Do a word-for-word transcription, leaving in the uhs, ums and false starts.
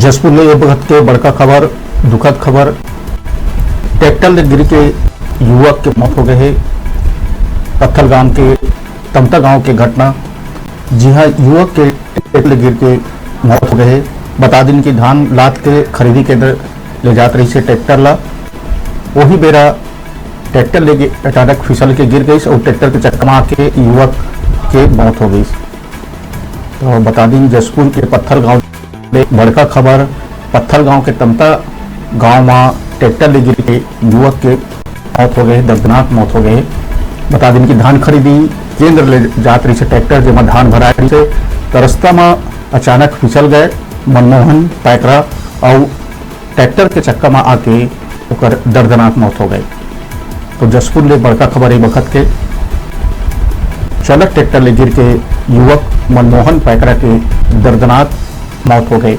जशपुर ले ये बखत के बड़का खबर, दुखद खबर, ट्रैक्टर ले गिर के युवक के मौत हो गए हे। पत्थलगाम के तमता गांव के घटना, जी हाँ, युवक के ट्रैक्टर ले गिर के मौत हो गए हे। बता दिन कि धान लाद के खरीदी केंद्र ले जात रहिस हे ट्रैक्टर ला, वही बेरा ट्रैक्टर लेके अचानक फिसल के गिर गइस और ट्रैक्टर के चक्का में आके युवक के मौत हो गइस। तो बता दिन जशपुर के पत्थलगांव ले बड़का खबर, पत्थलगांव के तमता गांव में ट्रैक्टर ले गिर के युवक के मौत हो गए, दर्दनाक मौत हो गए। बता दिन कि धान खरीदी केंद्र ले जात रहिस हे ट्रैक्टर, जेमा धान भराए रहिस हे, त रस्ता में अचानक फिसल गए मनमोहन पैकरा और ट्रैक्टर के चक्का में आके ओकर दर्दनाक मौत हो गए। तो जशपुर ले बड़का खबर ए बखत के, चालक ट्रैक्टर ले गिर के युवक मनमोहन पैकरा के दर्दनाक मौत हो गए।